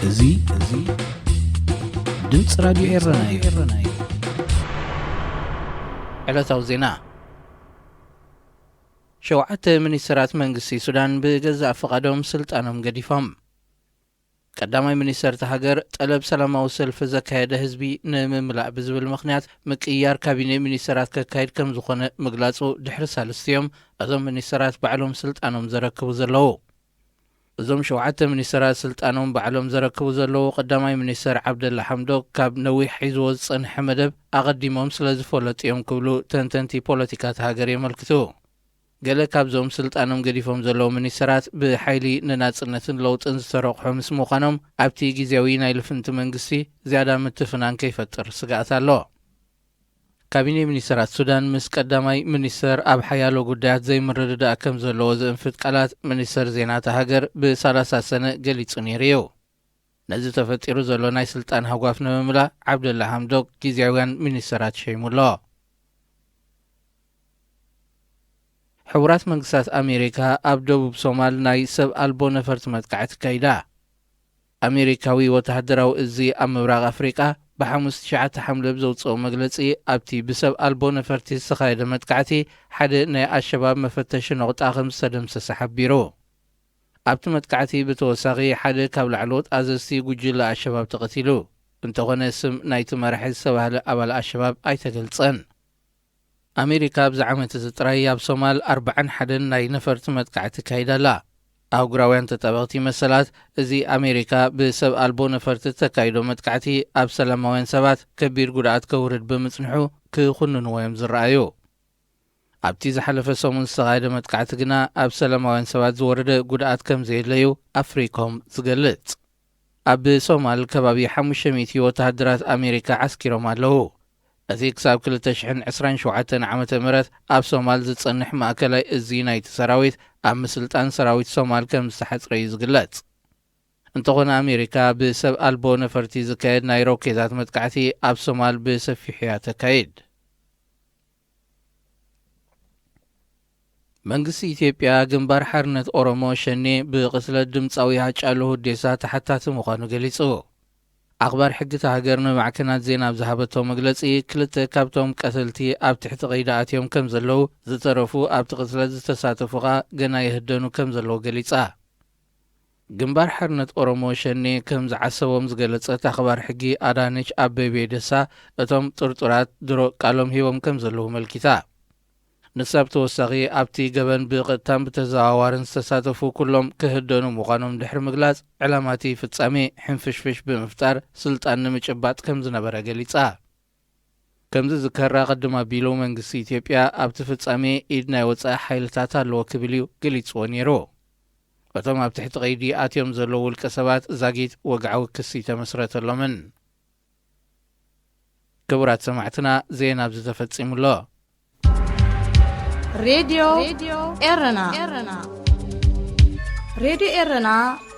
እዚ እዚ ድምፂ ራዲዮ ኤረና እዩ። ዕለታዊ ዜና። ሸውዓተ ሚኒስተራት መንግስቲ ሱዳን ብገዛእ ፍቓዶም ስልጣኖም ገዲፎም። ቀዳማይ ሚኒስተር እታ ሃገር፣ ጠለብ ሰላማዊ ሰልፊ ዘካየደ ህዝቢ ንምምላእ ብዝብል ምኽንያት ምቅይያር ካቢኔ ሚኒስተራት ከካይድ ከም ዝኾነ ምግላጹ ድሕሪ ሳልስቲ እዮም እዞም ሚኒስተራት ባዕሎም ስልጣኖም ዘረክቡ ዘለዉ። እዞም ሸውዓተ ሚኒስተራት ስልጣኖም ባዕሎም ዘረክቡ ዘለዉ፣ ቀዳማይ ሚኒስተር ዓብደላ ሓምዶክ ካብ ነዊሕ ሒዝዎ ዝጸንሐ መደብ ኣቐዲሞም ስለ ዝፈለጡ እዮም ክብሉ ተንተንቲ ፖለቲካ እታ ሃገር የመልክቱ። ገለ ካብዞም ስልጣኖም ገዲፎም ዘለዉ ሚኒስተራት ብሓይሊ ንናጽነትን ለውጥን ዝተረቑሑ ምስ ምዃኖም፣ ኣብቲ ግዜያዊ ናይ ልፍንቲ መንግስቲ ዝያዳ ምትፍናን ከይፈጥር ስግኣት ኣሎ። ካቢኔ ሚኒስተራት ሱዳን ምስ ቀዳማይ ሚኒስተር ኣብ ሓያሎ ጉዳያት ዘይምርድዳእ ከም ዘለዎ ዝእንፍት ቃላት ሚኒስተር ዜና እታ ሃገር ብሳላሳ ሰነ ገሊጹ ነይሩ እዩ። ነዚ ተፈጢሩ ዘሎ ናይ ስልጣን ሃጓፍ ንምምላእ ዓብደላ ሓምዶክ ግዜያውያን ሚኒስተራት ሸይሙ ኣሎ። ሕቡራት መንግስታት ኣሜሪካ ኣብ ደቡብ ሶማል ናይ ሰብ ኣልቦ ነፈርቲ መጥቃዕቲ ኣካይዳ። ኣሜሪካዊ ወተሃደራዊ እዚ ኣብ ምብራቕ ኣፍሪቃ ብሓሙስ ትሽዓተ ሓምለ ብዘውፅኦ መግለፂ፣ ኣብቲ ብሰብ ኣልቦ ነፈርቲ ዝተኻየደ መጥቃዕቲ ሓደ ናይ ኣሸባብ መፈተሺ ነቑጣ ከም ዝተደምሰሰ ሓቢሩ። ኣብቲ መጥቃዕቲ ብተወሳኺ ሓደ ካብ ላዕለዎት ኣዘዝቲ ጉጅለ ኣሸባብ ተቐቲሉ። እንተኾነ ስም ናይቲ መራሒ ዝተባህለ ኣባል ኣሸባብ ኣይተገልጸን። ኣሜሪካ ኣብዚ ዓመት እዚ ጥራይ ኣብ ሶማል ኣርባዓን ሓደን ናይ ነፈርቲ መጥቃዕቲ ኣካይዳ ኣላ። ኣህጉራውያን ተጣበቕቲ መሰላት፣ እዚ ኣሜሪካ ብሰብ ኣልቦ ነፈርቲ እተካይዶ መጥቃዕቲ ኣብ ሰላማውያን ሰባት ከቢድ ጉድኣት ከውርድ ብምጽንሑ ክኹንንዎ እዮም ዝረኣዩ። ኣብቲ ዝሓለፈ ሰሙን ዝተኻየደ መጥቃዕቲ ግና ኣብ ሰላማውያን ሰባት ዝወረደ ጉድኣት ከም ዘየለዩ ኣፍሪኮም ዝገልጽ። ኣብ ሶማል ከባቢ ሓሙሽተ ሚእቲ ወተሃደራት ኣሜሪካ ዓስኪሮም ኣለዉ። እቲ ክሳብ ክልተ ሽሕን ዕስራን ሸውዓተን ዓመተ ምህረት ኣብ ሶማል ዝጸንሕ ማእከላይ እዚ ናይቲ ሰራዊት ኣብ ምስልጣን ሰራዊት ሶማል ከም ዝተሓጽረ እዩ ዝግለጽ። እንተኾነ ኣሜሪካ ብሰብ ኣልቦ ነፈርቲ ዝካየድ ናይ ሮኬታት መጥቃዕቲ ኣብ ሶማል ብሰፊሑ እያ ተካይድ። መንግስቲ ኢትዮጵያ ግንባር ሓርነት ኦሮሞ ሸኔ ብቕትለት ድምፃዊ ሃጫሉ ሁዴሳ ተሓታቲ ምዃኑ ገሊጹ። ኣኽባር ሕጊ እታ ሃገር ንማዕከናት ዜና ኣብ ዝሃበቶ መግለጺ፣ ክልተ ካብቶም ቀተልቲ ኣብ ትሕቲ ቀይዲ ኣትዮም ከም ዘለዉ፣ ዝተረፉ ኣብቲ ቅትለት ዝተሳተፉ ኸኣ ገና ይህደኑ ከም ዘለዉ ገሊጻ። ግንባር ሓርነት ኦሮሞ ሸኔ ከም ዝዓሰቦም ዝገለጸት ኣኽባር ሕጊ ኣዳነች ኣቤቤ ደሳ፣ እቶም ጥርጡራት ድሮ ቃሎም ሂቦም ከም ዘለዉ መልኪታ። ንሳ ብተወሳኺ፣ ኣብቲ ገበን ብቐጥታን ብተዘዋዋርን ዝተሳተፉ ኩሎም ክህደኑ ምዃኖም ድሕሪ ምግላጽ፣ ዕላማ እቲ ፍጻሜ ሕንፍሽፍሽ ብምፍጣር ስልጣን ንምጭባጥ ከም ዝነበረ ገሊጻ። ከም ዝዝከር፣ ኣቐድም ኣቢሉ መንግስቲ ኢትዮጵያ ኣብቲ ፍጻሜ ኢድ ናይ ወጻኢ ሓይልታት ኣለዎ ክብል እዩ ገሊጽዎ ነይሩ። እቶም ኣብ ትሕቲ ቀይዲ ኣትዮም ዘለዉ ውልቀ ሰባት ዛጊት ወግዓዊ ክሲ ኣይተመስረተሎምን። ክቡራት ሰማዕትና፣ ዜና ኣብዚ ተፈጺሙ ኣሎ። ሬድዮ ኤረና። ሬድዮ ኤረና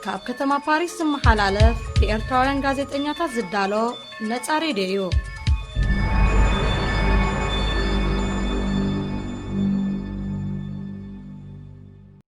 ካብ ከተማ ፓሪስ ዝመሓላለፍ ብኤርትራውያን ጋዜጠኛታት ዝዳሎ ነጻ ሬድዮ እዩ።